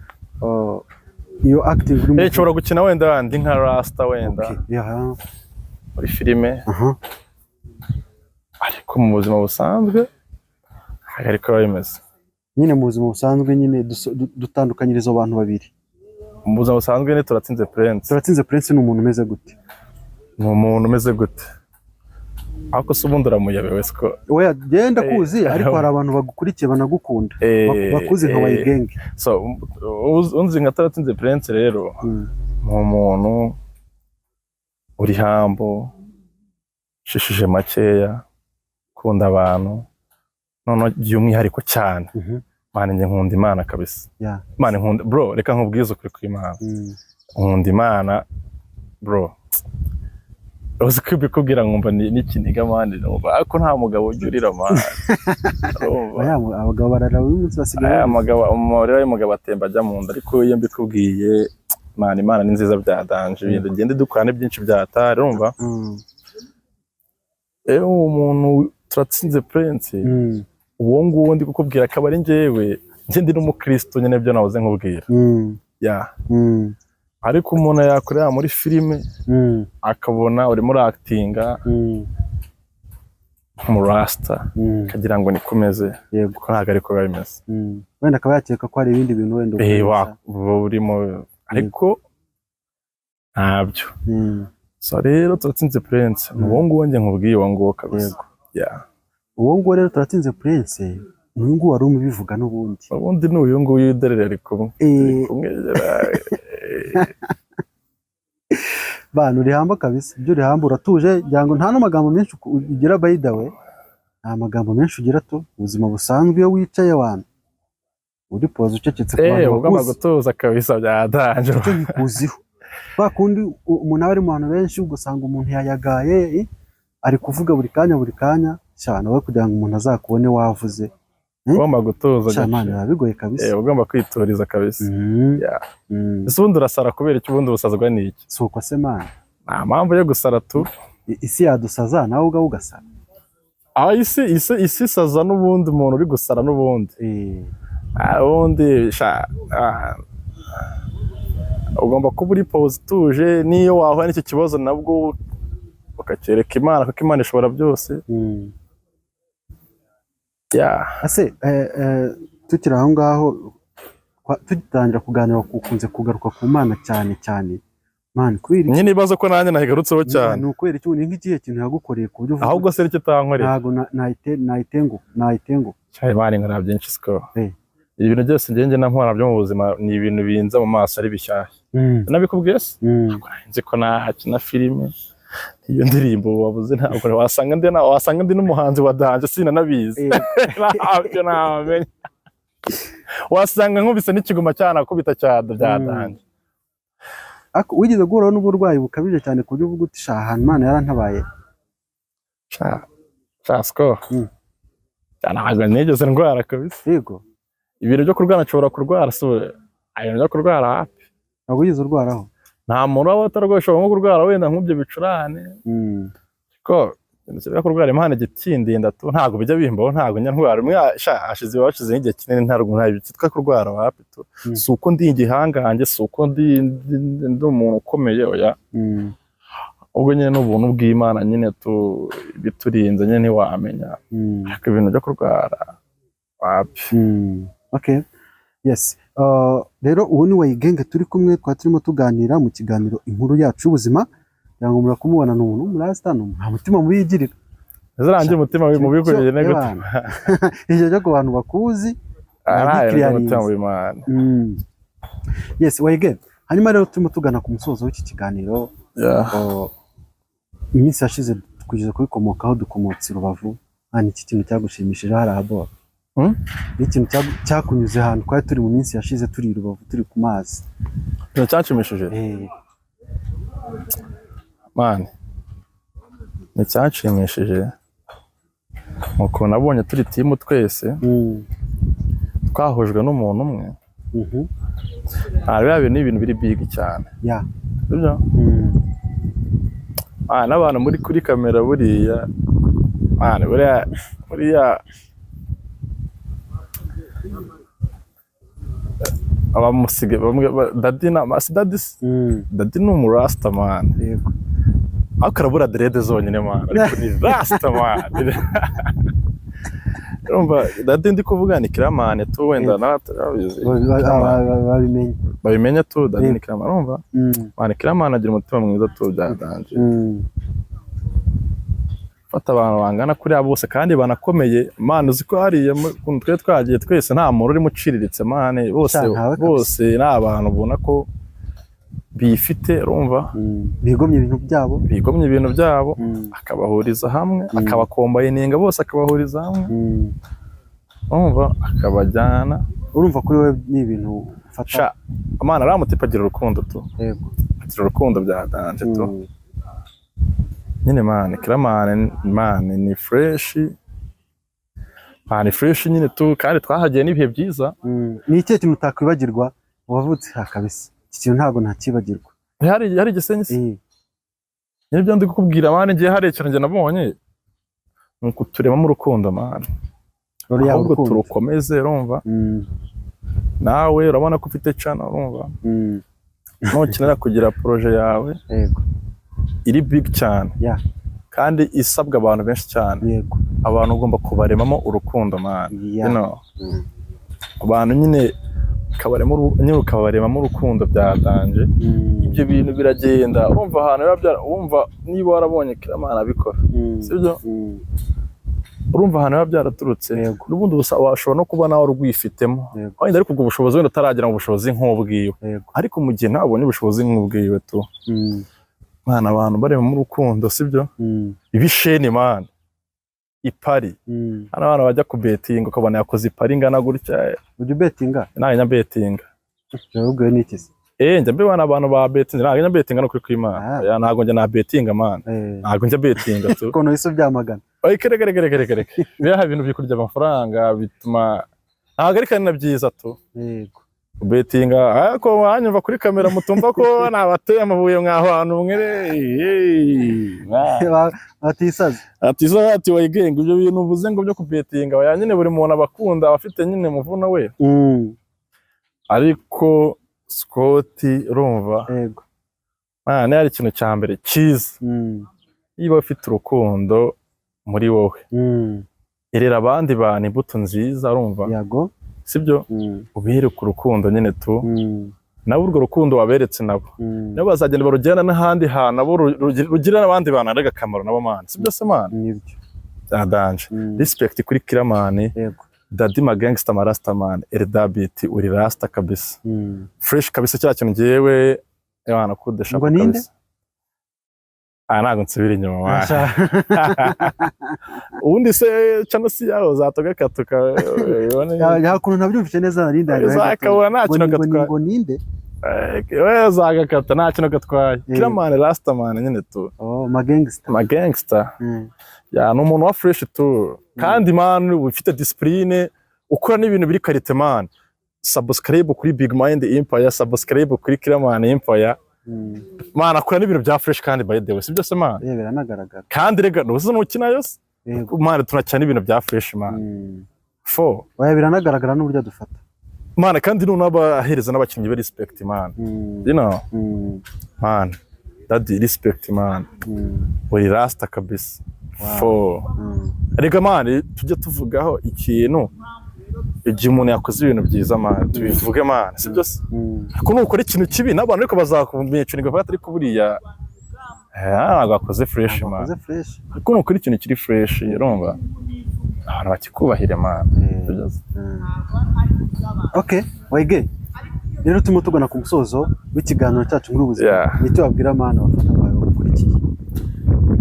iyo acting urimo Nshobora gukina wenda ndi nka rasta wenda Okay, yeah. muri filime, ariko mu buzima busanzwe ntabwo ariko biba bimeze. Nyine mu buzima busanzwe nyine dutandukanyiriza abantu babiri. Mu buzima busanzwe ni Turatsinze Prince. Turatsinze Prince ni umuntu umeze gute? Ni umuntu umeze gute? Ariko se ubundi uramuyobewe siko? Oya, genda kuzi, ariko hari abantu bagukurikiye banagukunda, bakuzi nka Wayigenge. So unzi nka Turatsinze Prince rero ni umuntu uri humble, ucishije makeya, ukunda abantu, noneho by'umwihariko cyane, man, njye nkunda Imana kabisa. Man, nkunda, bro, reka nkubwize ukuri kw'Imana, nkunda Imana, bro. Uzi ko mbikubwira nkumva n'ikiniga, man, numva ariko nta mugabo ujya urira, man. Urumva? Oya, abagabo barara uyu munsi basigaye Aya mugabo, amarira y'umugabo atemba ajya mu nda. Ariko iyo mbikubwiye, man, Imana ni nziza bya danger, ibintu ugenda dukora ni byinshi byatari, urumva? Rero uwo muntu Turatsinze Prince, uwo nguwo ndi kukubwira akaba ari njyewe, njye ndi n'umukristo nyine, byo nahoze nkubwira. Ya. Ariko umuntu yakorera muri filime, akabona urimo urakitinga nk'umurasita, akagira ngo niko umeze, ko ntabwo ariko biba bimeze. Wenda akaba yakeka ko hari ibindi bintu wenda ukoresha. Uba urimo ariko ntabyo. So rero Turatsinze Prince ni uwo nguwo njye nkubwiye, uwo nguwo kabisa. Ya. Uwo nguwo rero Turatsinze Prince ni uyu nguwo wari umubivuga n'ubundi. Ubundi ni uyu nguyu, dore ari kumwe, turi kumwe. Bana, uri humble kabisa, ibyo uri humble, uratuje, ngira ngo nta n'amagambo menshi ugira. By the way, nta magambo menshi ugira tu ubuzima busanzwe, iyo wicaye wana uri pose ucecetse ku bantu Ugomba bakuzi. gutuza kabisa bya danger. Icyo nkikuziho, kwa kundi umuntu aba ari mu bantu benshi ugasanga umuntu yayagaye, ari kuvuga buri kanya buri kanya cyane, wowe kugira ngo umuntu azakubone wavuze, Ugomba gutuza cyane, gake. biba bigoye kabisa. Ugomba kwituriza kabisa. Yeah. Ese ubundi urasara kubera iki? Ubundi ubusazwa ni iki? Si uko se, man? Nta mpamvu yo gusara tu. Isi yadusaza, nawe ubwawe ugasara. Ah, isi isaza n'ubundi umuntu uri gusara n'ubundi. Ah, ubundi sha, ugomba kuba uri pose utuje, n'iyo wahura n'icyo kibazo nabwo ukacyereka Imana, kuko Imana ishobora byose. Yeah. Ese tukiri aho ngaho, tugitangira kuganira ukunze kugaruka ku Mana cyane cyane, man, kubera iki? Nyine ibibazo ko nanjye nayigarutseho cyane. Ni ukubera iki? Ni nk'ikihe kintu yagukoreye ku buryo uvuga Ahubwo se nicyo utankorera? Ntabwo nayitenguha, nayitenguha. Cyane, Imana inkora byinshi siko. Ibintu byose njye njye byo mu buzima ni ibintu binza mu maso ari bishyashya. Nabikubwiye se? Nzi ko nakina filime, iyo ndirimbo wabuze, ntabwo wasanga ndi wasanga ndi n'umuhanzi wa danger sinanabizi. Ntabyo ntamenya, wasanga nkubise n'ikigoma cyanakubita cya bya danger. Ariko wigeze guhura n'uburwayi bukabije cyane ku buryo uvuga uti: "Sha, ahantu Imana yarantabaye"? Sha sha siko, ntabwo nigeze ndwara kabisa. Ibintu byo kurwara, nshobora kurwara, si ibintu byo kurwara hafi. Ntabwo wigeze urwaraho? Nta muntu waba utarwaye, ushobora nko kurwara wenda nk'ibyo bicurane, ko ibintu byo kurwara Imana igitindinda tu, ntabwo bijya bimbaho, ntabwo njya ndwara. Umwe sha hashize nk'igihe kinini ntabwo nta cyitwa kurwara wapi tu. Si uko ndi igihangange, si uko ndi umuntu ukomeye, oya. Ubwo nyine ni ubuntu bw'Imana nyine tu, biturinze nyine ntiwamenya. Ariko ibintu byo kurwara wapi. Okay. Yes. Rero ubu ni Wayigenge turi kumwe, twari turimo tuganira mu kiganiro Inkuru Yacu y'Ubuzima. Kugira ngo murakumubona, ni umuntu w'umurasita, ni umuntu nta mutima mubi yigirira. Zirangiye umutima mubi kuri ne gute? Icyo cyo ku bantu bakuzi. Araye umutima mubi, man. Yes, wayige. Hanyuma rero turimo tugana ku musozo w'iki kiganiro. Iminsi yashize kugeza kubikomokaho dukomotse i Rubavu. Hano iki kintu cyagushimishije hari ahabora? Hmm? Ni ikintu cyakunyuze ahantu twari turi mu minsi yashize, turi i Rubavu, turi ku mazi. Ikintu cyanshimishije, man, ni cyanshimishije ni ukuntu nabonye turi team twese, twahujwe n'umuntu umwe. Biriya bintu ni ibintu biri big cyane. Sibyo? N'abantu muri kuri kamera buriya, man, buriya abamusige bamwe Daddy na si Daddy se? Daddy ni umurasta, man. Ariko arabura dread zonyine, man, ariko ni rasta, man. Urumva Daddy ndi kuvuga ni Killaman tu, wenda nawe atarabizi. Babimenye. Babimenye tu, Daddy ni Killaman, urumva? Man, Killaman agira umutima mwiza tu, bya danger. Fata abantu bangana kuriya bose kandi banakomeye, man, uzi ko hariya ukuntu twari twagiye twese nta muntu urimo uciriritse, man, bose. Sha, ntawe kabisa. Bose ni abantu ubona ko bifite, urumva? Bigomye ibintu byabo. Bigomye ibintu byabo, akabahuriza hamwe, akabacombininga bose, akabahuriza hamwe, urumva, akabajyana. Urumva kuri wowe ni ibintu ufata. Sha, amana ariya mutipe agira urukundo tu. Agira urukundo bya danger tu. Nyine man, Killaman, man, ni fresh, man, ni fresh nyine tu, kandi twahagiye n'ibihe byiza. Ni ikihe kintu utakwibagirwa wavutse ha kabisa, iki kintu ntabwo ntakibagirwa? Hari Igisenyi se? Eh. Nyine ibyo ndi kukubwira, man, ngiye hari ikintu njye nabonye ni ukuturemamo urukundo, man. Ruriya Ahubwo rukundo. turukomeze, urumva? Nawe urabona ko ufite channel, urumva? Nukenera kugira projet yawe iri big cyane kandi isabwa abantu benshi cyane, abantu ugomba kubaremamo urukundo, man. You know? Abantu nyine nyine ukabaremamo urukundo bya danger. Ibyo bintu biragenda, urumva, ahantu biba wumva niba warabonye Killaman abikora, sibyo? Urumva ahantu biba byaraturutse. N'ubundi washobora no kuba nawe urwifitemo, wenda ariko ubwo bushobozi wenda utaragera mu bushobozi nk'ubwiwe, ariko mu gihe nawe ubonye ubushobozi nk'ubwiwe tu, mwana, abantu baremamo urukundo, sibyo? Ibisheni, man, ipari. Hano abana bajya kubetinga, ukabona yakoze ipari ingana gutya. Ujya ubetinga? Ntabwo njya betinga. Ubwiwe n'iki se? Eh, njya mbibona abantu ba betinga, ntabwo njya betinga no kuri kw'Imana. Oya, ntabwo njya na betinga, man. Ntabwo njya betinga tu. Ukuntu wahise ubyamagana. Oya, reka reka reka reka reka, biriya bintu byo kurya amafaranga bituma ntabwo ari kandi na byiza tu. Betinga, ariko wanyumva kuri kamera mutumva ko nabateye amabuye mwaho hantu mwe. Batisaze. Ati zo ati wayigenga ibyo bintu uvuze ngo byo kubetinga, oya nyine buri muntu aba akunda, aba afite nyine umuvuno we. Ariko Scott, urumva, man, ari ikintu cya mbere cyiza, niba ufite urukundo muri wowe, erera abandi bantu imbuto nziza, urumva? Sibyo? Ubereke urukundo nyine tu. Nabo urwo rukundo waberetse, nabo nabo bazagenda barujyana n'ahandi hantu, nabo rugirira n'abandi bantu ari akamaro nabo, man, sibyo se, man? Nibyo. Bya danger. Respect kuri Killaman. Daddy ma gangster, ma rasta man, Eldabit, uri rasta kabisa. Fresh kabisa, cya kintu ngewe yana kudesha. Ngo ninde? Ah, ntabwo nsubira inyuma, man. Asha. Ubundi se channel si yawe uzatoga katuka? Ya, ukuntu ntabyumvise neza nari ndari. Uzakabura nta kintu gatwaye. Ngo ninde? We uzagakata nta kintu gatwaye. Killaman rasta man nyine tu. Oh, ma gangster. Ma gangster. Ya, ni umuntu wa fresh tu, kandi man ufite discipline, ukora n'ibintu biri qualité, man. Subscribe kuri Big Mind Empire, subscribe kuri Killaman Empire. Man, akora n'ibintu bya fresh kandi, by the way, sibyo se, man? Eh, biranagaragara. Kandi rega nuzi nukina yose. Man, tunakina ibintu bya fresh, man. Fo. Oya, biranagaragara n'uburyo dufata. Man, kandi noneho abahereza n'abakinnyi be respect, man. You know? Man, daddy, respect, man. Uri rasta kabisa. Fo. Rega man, tujye tuvugaho ikintu igihe umuntu yakoze ibintu byiza, man, tubivuge, man, sibyo se? Ariko nukora ikintu kibi n'abantu ariko bazakumentioninga, bavuga ati ariko buriya Ntabwo akoze fresh, man. Akoze fresh. Ariko ni ukuri, ikintu kiri fresh, urumva abantu bakikubahire, man. Okay, Wayge, rero turimo tugana ku musozo w'ikiganiro cyacu muri ubuzima. Nicyo wabwira, man, abafana bawe bagukurikiye?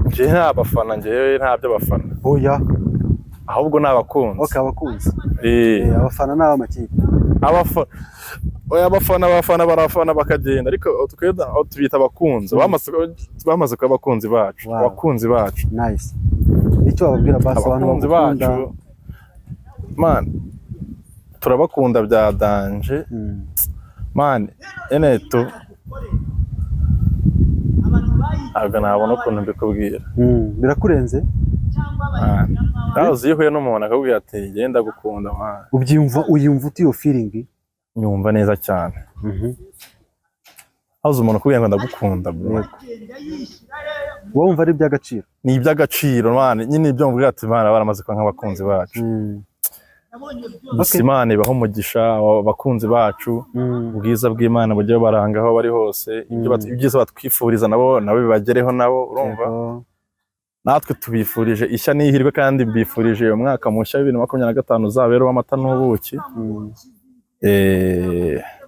Njyewe nta bafana, njyewe nta by'abafana. Oya. Ahubwo ni abakunzi. Okay, abakunzi. Eh. Abafana ni ab'amakipe. Abafana, oya, abafana barafana bakagenda, ariko twe aho tubita abakunzi, bamaze kuba abakunzi bacu. Abakunzi bacu. Nice. Nicyo wababwira basi abantu Abakunzi bagukunda? bacu, man, turabakunda bya danger. Man, ene tu ntabwo nabona ukuntu mbikubwira. Birakurenze. Man, nawe uzi iyo uhuye n'umuntu akakubwira ati: "Genda gukunda," man. Ubyumva, uyumva ute iyo feeling? Nyumva neza cyane. Haza umuntu ukubwira ngo: "Ndagukunda, bro." Wowe wumva ari iby'agaciro? Ni iby'agaciro, man. Nyine ibyo mvuga ati: "Man, baramaze kuba nk'abakunzi bacu." Gusa Imana ibaha umugisha abo bakunzi bacu. Ubwiza bw'Imana bujye bubaranga aho bari hose. Ibyo ibyiza batwifuriza nabo bibagereho nabo, urumva. Natwe tubifurije ishya n'ihirwe, kandi mbifurije uyu mwaka mushya wa 2025 uzabere uw'amata n'ubuki.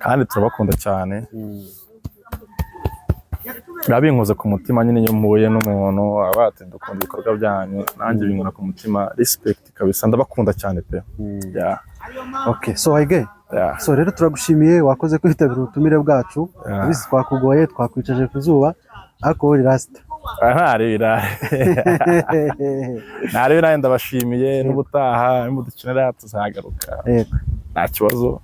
Kandi turabakunda cyane. Biba binkoze ku mutima nyine iyo mpuye n'umuntu aba ati: "Dukunda ibikorwa byanyu," nanjye binkora ku mutima. Respect kabisa, ndabakunda cyane pe. Yeah. Okay, so Wayge, so rero turagushimiye, wakoze kwitabira ubutumire bwacu. Abizi twakugoye, twakwicaje ku zuba, ariko wowe rasita. Ntari birayi, ndabashimiye. N'ubutaha nimudukenera tuzagaruka. Nta kibazo.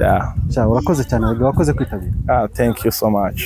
Yeah. Sha, urakoze cyane Wayge, wakoze kwitabira. Ah, thank you so much.